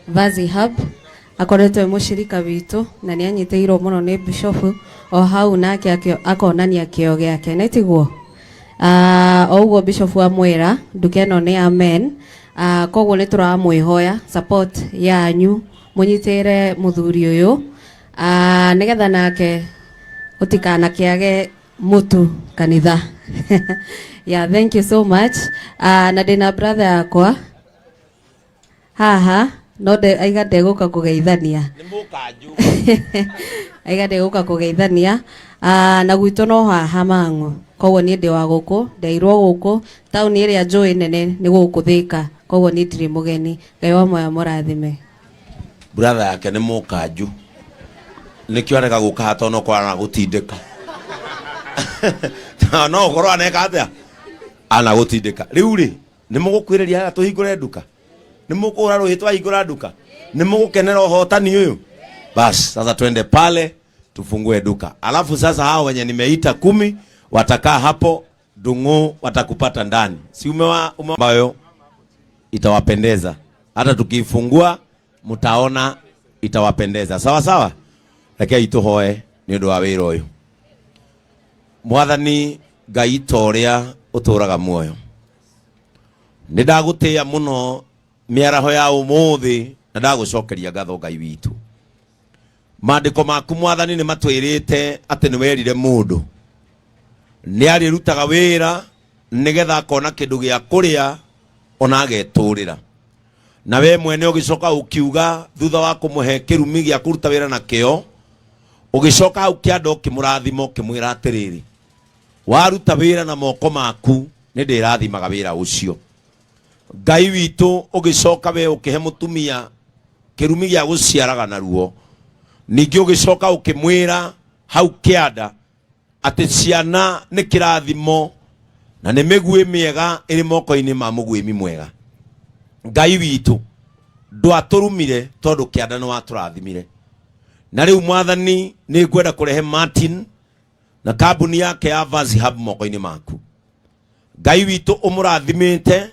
Vazi Hub akoretwo e mũshirika witũ na nĩ anyitĩirwo mũno nĩ bishop o hau nake akonania kĩo gĩake nĩ tiguo. O ũguo bishop amwĩra nduka ĩno nĩ amen. Koguo nĩ tũramwĩhoya support yanyu mũnyitĩre mũthuri ũyũ, nĩgetha nake gũtikanakĩage mũtu kanitha. Yeah, thank you so much. Na ndĩna brother yakwa haha no aiga ndegũka kũgeithania. Nĩ mũkanju. Aiga ndegũka kũgeithania. Na gwitũ no haha Mang'u, koguo niĩ ndĩ wa gũkũ, ndeirwo gũkũ taũni ĩrĩa njũĩ nene nĩ gũkũ Thĩka, koguo niĩ ndirĩ mũgeni. Ngai wa moya mũrathime. Brother yake nĩ mũkanju, nĩkĩo arega gũka haha tondũ no korwo anagũtindĩka, no ũkorwo aneka atĩa, anagũtindĩka. Rĩu rĩ, nĩ mũgũkwĩrĩria haha tũhingũre nduka? Nĩ mũkũhũra rũhĩ twahingũra nduka? Nĩ mũgũkenera ũhotani ũyũ? Bas, sasa twende pale tufungue duka, alafu sasa hao wenye nimeita 10 watakaa hapo Ndung'u, watakupata ndani, si umewa ambayo itawapendeza. Hata tukifungua mtaona itawapendeza. Sawa sawa, rekei tuhoe nĩ ũndũ wa wĩra ũyũ. Mwathani Ngai ta ũrĩa ũtũraga muoyo, nĩ ndagũtĩĩa mũno mĩaraho ya ũmũthĩ na ndagũcokeria ngatho Ngai witũ. Maandĩko maku Mwathani nĩ matwĩrĩte atĩ nĩ werire mũndũ nĩ arĩrutaga wĩra nĩgetha akona kĩndũ gĩa kũrĩa ona agetũrĩra, na we mwene ũgĩcoka ũkiuga thutha wa kũmũhe kĩrumi gĩa kũruta wĩra nakĩo, ũgĩcoka hau kĩanda ũkĩmũrathima ũkĩmwĩra atĩrĩrĩ, waruta wĩra na moko maku nĩ ndĩrathimaga wĩra ũcio. Ngai witũ, ũgĩcoka we ũkĩhe mũtumia kĩrumi gĩa gũciaraga naruo, ningĩ ũgĩcoka ũkĩmwĩra hau kĩanda atĩ ciana nĩ kĩrathimo na nĩ mĩguĩ mĩega ĩrĩ moko-inĩ ma mũguĩmi mwega. Ngai witũ, ndwatũrumire tondũ kĩanda nĩ watũrathimire. Na rĩu Mwathani, nĩ ngwenda kũrehe Martin na kambuni yake ya Vazi Hub moko-inĩ maku. Ngai witũ, ũmũrathimĩte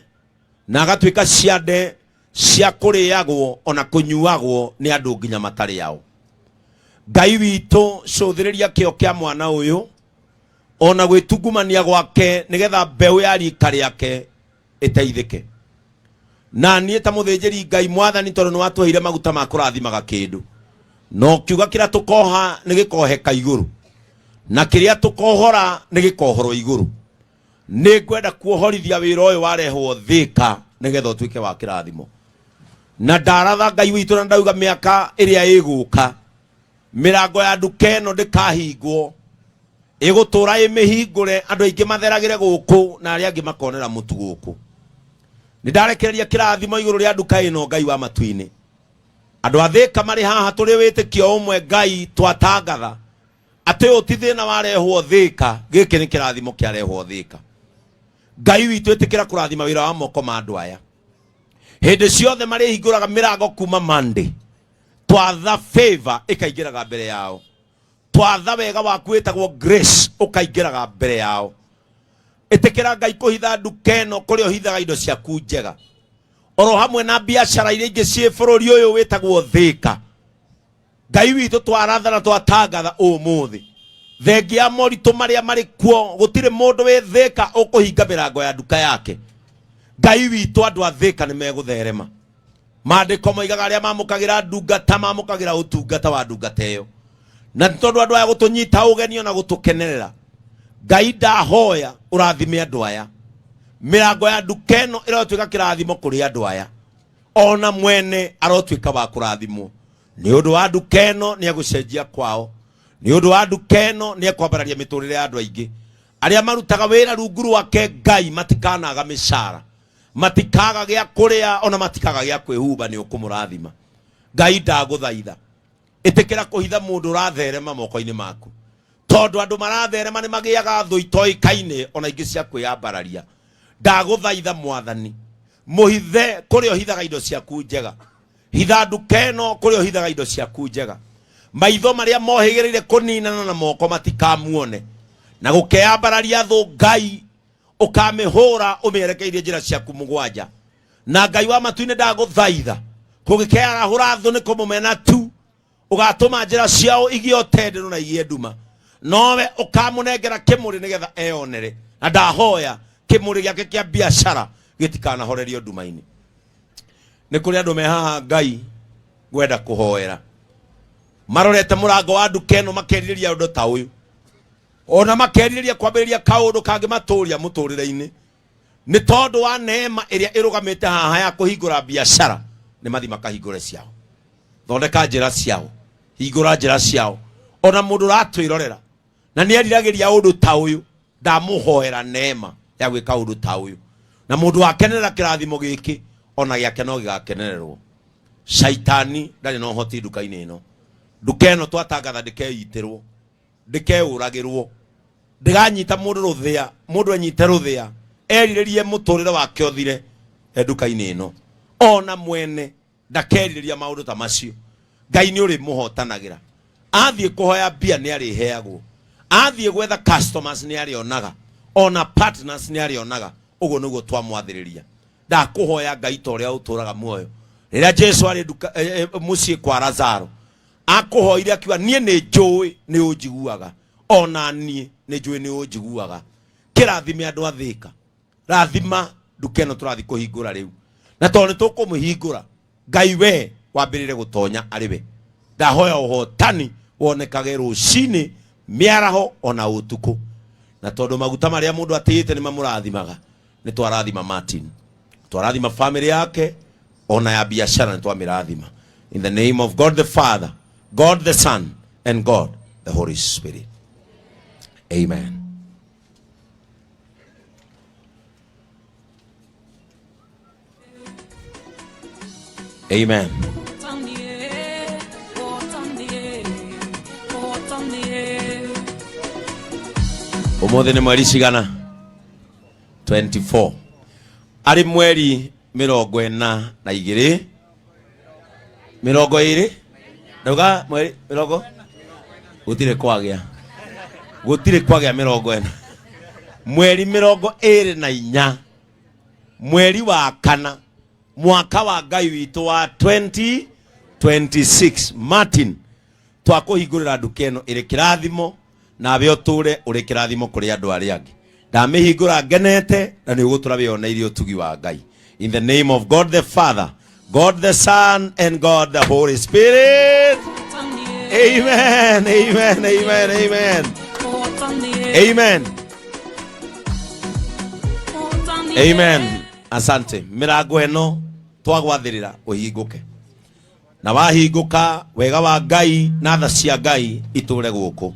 na agatuĩka ciande cia kũrĩagwo ona kũnyuagwo nĩ andũ nginya matarĩ ao. Ngai witũ, cũthĩrĩria kĩo kĩa mwana ũyũ ona gwĩtungumania gwake nĩgetha mbeũ ya rika rĩake ĩteithĩke. Na niĩ ta mũthĩnjĩri Ngai Mwathani, tondũ nĩ watũheire maguta ma kũrathimaga kĩndũ, na ũkiuga kĩrĩa tũkoha nĩ gĩkoheka igũrũ na kĩrĩa tũkohora nĩ gĩkohorwo igũrũ, nĩ ngwenda kuohorithia wĩra ũyũ warehwo Thĩka nĩgetha ũtuĩke wa kĩrathimo. Na ndaratha Ngai witũ na ndauga mĩaka ĩrĩa ĩgũka mĩrango ya nduka ĩno ndĩkahingwo, ĩgũtũra ĩmĩhingũre, andũ aingĩ matheragĩre gũkũ na arĩa angĩ makonera mũtu gũkũ. Nĩ ndarekereria kĩrathimo igũrũ rĩa nduka ĩno Ngai wa matu-inĩ. Andũ a Thĩka marĩ haha tũrĩ wĩtĩkio ũmwe Ngai, twatangatha atĩ ũyũ ti thĩna warehwo Thĩka, gĩkĩ nĩ kĩrathimo kĩarehwo Thĩka. Ngai witũ, ĩtĩkĩra kũrathima wĩra wa moko ma andũ aya. Hĩndĩ ciothe marĩhingũraga mĩrango kuma Monday, twatha favor ĩkaingĩraga mbere yao, twatha wega waku wĩtagwo grace ũkaingĩraga mbere yao. Ĩtĩkĩra Ngai kũhitha nduka ĩno kũrĩa ũhithaga indo ciaku njega, oro hamwe na biacara iria ingĩ ciĩ bũrũri ũyũ wĩtagwo Thĩka. Ngai witũ, twaratha na twatangatha ũmũthĩ thengia ya moritũ marĩa marĩ kuo, gũtirĩ mũndũ wĩ Thĩka ũkũhinga mĩrango ya nduka yake. Ngai witũ, andũ a Thĩka nĩ megũtherema. Maandĩko moigaga arĩa mamũkagĩra ndungata mamũkagĩra ũtungata wa ndungata ĩyo, na nĩ tondũ andũ aya gũtũnyita ũgeni ona gũtũkenerera, Ngai ndahoya ũrathime andũ aya. Mĩrango ya nduka ĩno ĩrotuĩka kĩrathimo kũrĩ andũ aya, ona mwene arotuĩka wa kũrathimwo nĩ ũndũ wa nduka ĩno. Nĩ egũcenjia kwao nĩ ũndũ wa nduka ĩno, nĩ ekwambararia mĩtũrĩre ya andũ aingĩ arĩa marutaga wĩra rungu rwake. Ngai, matikanaga mĩcara, matikaga gĩa kũrĩa, ona matikaga gĩa kwĩhumba, nĩ ũkũmũrathima. Ngai, ndagũthaitha ĩtĩkĩra kũhitha mũndũ ũratherema moko-inĩ maku, tondũ andũ maratherema nĩ magĩaga thũ itoĩkaine ona ingĩ cia kwĩyambararia. Ndagũthaitha Mwathani, mũhithe kũrĩa ũhithaga indo ciaku njega, hitha nduka ĩno kũrĩa ũhithaga indo ciaku njega. Maitho marĩa mohĩgĩrĩire kũninana na moko matikamuone na gũkeyambararia thũ. Ngai, ũkamĩhũra ũmĩerekeirie njĩra ciaku mũgwanja. Na Ngai wa matu-inĩ, ndagũthaitha. Kũngĩkearahũra thũ nĩ kũmũmena tu, ũgatũma njĩra ciao igĩe ũtenderũ na igĩe nduma, nowe ũkamũnengera kĩmũrĩ nĩgetha eyonere. Na ndahoya kĩmũrĩ gĩake kĩa biacara gĩtikanahorerio nduma-inĩ. Nĩ kũrĩ andũ me haha Ngai ngwenda kũhoera, marorete mũrango wa nduka ĩno makerirĩria ũndũ ta ũyũ, ona makerirĩria kwambĩrĩria kaũndũ kangĩmatũria mũtũrĩre-inĩ. Nĩ tondũ wa neema ĩrĩa ĩrũgamĩte haha ya kũhingũra biacara, nĩ mathi makahingũre ciao. Thondeka njĩra ciao, hingũra njĩra ciao. Ona mũndũ ũratwĩrorera na nĩ eriragĩria ũndũ ta ũyũ, ndamũhoera neema ya gwĩka ũndũ ta ũyũ, na mũndũ wakenerera kĩrathimo gĩkĩ ona gĩake no gĩgakenererwo. Caitani ndarĩ na ũhoti nduka-inĩ ĩno. Nduka ĩno twatangatha ndĩkeitĩrwo, ndĩkeũragĩrwo, ndĩganyita mũndũ rũthĩa, mũndũ anyite rũthĩa erirĩrie mũtũrĩre wake ũthire e nduka-inĩ ĩno. Ona mwene ndakerirĩria maũndũ ta macio. Ngai nĩ ũrĩmũhotanagĩra. Athiĩ kũhoya mbia nĩ arĩheagwo, athiĩ gwetha customers nĩ arĩonaga, ona partners nĩ arĩonaga. Ũguo nĩguo twamwathĩrĩria. Ndakũhoya Ngai ta ũrĩa ũtũraga muoyo, rĩrĩa Jesu arĩ nduka mũciĩ kwa Lazaro akũhoire akiuga, niĩ nĩ njũĩ nĩ ũnjiguaga, ona niĩ nĩ njũĩ nĩ ũnjiguaga. Kĩrathime andũ a Thĩka, rathima nduka ĩno tũrathiĩ kũhingũra rĩu, na tondũ nĩ tũkũmĩhingũra, Ngai we wambĩrĩre gũtonya arĩ we. Ndahoya ũhotani wonekage rũcinĩ, mĩaraho ona ũtukũ, na tondũ maguta marĩa mũndũ atĩĩte nĩ mamũrathimaga, nĩ twarathima Martin, twarathima family yake ona ya biashara, nĩ twamĩrathima. In the name of God the Father, God the Son and God the Holy Spirit, amen. Amen. Umuthi nĩ mweri cigana? 24. Arĩ mweri 42, 20, ndauga mweri mĩrongo, gũtirĩ kwagĩa, gũtirĩ kwagĩa 40, mweri 24, mweri wa kana, mwaka wa Ngai witũ wa 2026, Martin, twakũhingũrĩra nduka ĩno ĩrĩ kĩrathimo, nawe ũtũre ũrĩ kĩrathimo kũrĩ andũ arĩa angĩ. Ndamĩhingũra ngenete, na nĩ ũgũtũra wĩyoneire ũtugi wa Ngai. In the name of God the Father, God the Son and God the Holy Spirit, amen, amen, amen, amen, amen, amen. Asante. Mĩrango ĩno twagwathĩrĩra ũhingũke, na wahingũka wega wa Ngai na tha cia Ngai itũre gũkũ.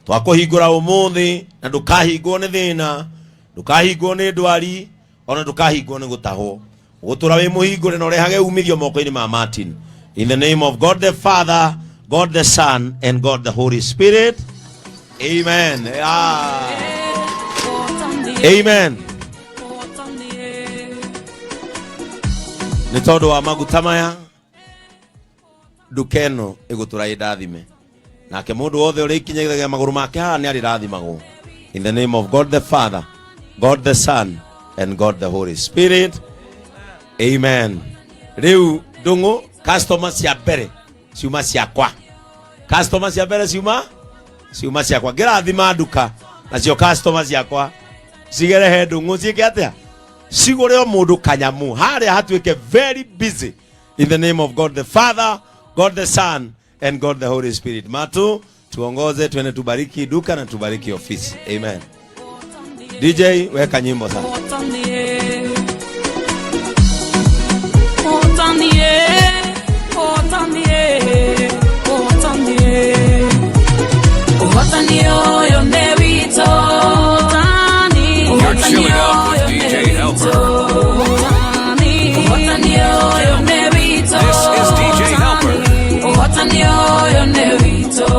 Twakũhingũra ũmũthĩ, na ndũkahingwo nĩ thĩna, ndũkahingwo nĩ ndwari, ona ndũkahingwo nĩ gũtahwo. Ũgũtũra wĩ mũhingũre na ũrehage umithio moko-inĩ ma Martin. In the name of God the Father, God the Son and God the Holy Spirit, amen. Ah. Amen. Nĩ tondũ wa maguta maya, nduka ĩno ĩgũtũra ĩndathime, nake mũndũ wothe ũrĩa ikinyagĩra magũrũ make haha nĩ arĩrathimagwo. In the name of God the Father, God the Son and God the Holy Spirit, amen. Rĩu ndũng'ũ, customer cia mbere ciuma ciakwa, customer cia mbere ciuma ciakwa. Ngĩrathima nduka, nacio customer ciakwa cigerehe ndũng'ũ, ciĩke atĩa? Cigũre o mũndũ kanyamu harĩa hatuĩke very busy. In the name of God the Father, God the Son and God the Holy Spirit. Matu tuongoze, twende tubariki duka na tubariki ofisi. Amen. DJ, weka nyimbo sasa. You're chilling out with DJ Helper. This is DJ Helper. Ũhotani ũyũ nĩ witũ,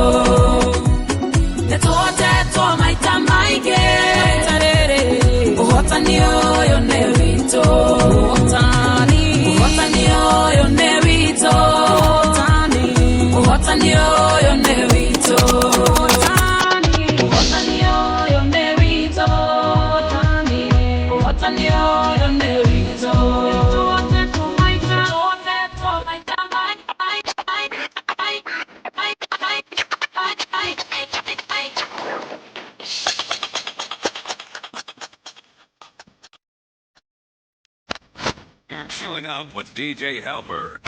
nĩtũhotetwo maita maingĩ. Ũhotani up with DJ Helper.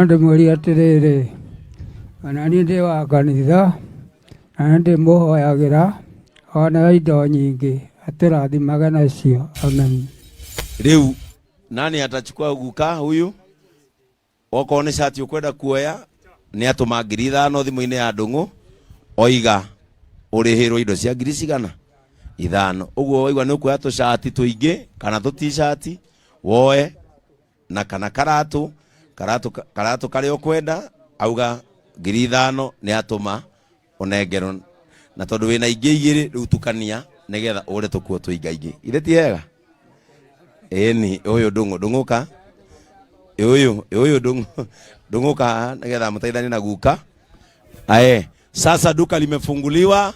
Ndĩmwĩre atĩrĩrĩ, ona niĩ ndĩ wa kanitha na nĩ ndĩmũhoyagĩra ona indo nyingĩ atũrathimage nacio. Amen. Riu nani atachukua guka huyu? Okorwo nĩ cati ũkwenda kuoya nĩ atũma 5,000 thimũ-inĩ ya Ndung'u oiga ũrĩhĩrwo indo cia ngiri cigana 5. Ũguo waigua nĩ ũkuoya tũcati tũingĩ kana tũ t-shirt woe na kana karatu karatu karĩa ũkwenda auga 5,000 nĩ atũma ũnengerwo, na tondũ wĩna ingĩ igĩrĩ rĩu tukania nĩgetha ũre tũkuo tũingaingĩ. Ithe ti hega? Ĩni ũyũ Ndung'u ndung'uka ũyũ ndung'uka nĩgetha mũteithanie na guka. Ae, sasa duka limefunguliwa,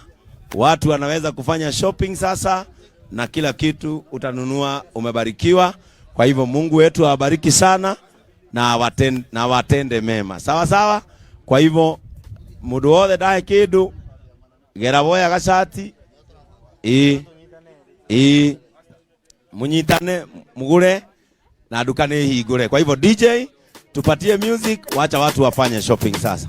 watu wanaweza kufanya shopping sasa na kila kitu utanunua, umebarikiwa. Kwa hivyo Mungu wetu awabariki sana na watende mema. Sawa sawa. Kwa hivyo mundu wothe ndahe kindu gera woya gacati ĩ munyitane mugure na duka nĩ hingure. Kwa hivyo DJ tupatie music, wacha watu wafanye shopping sasa.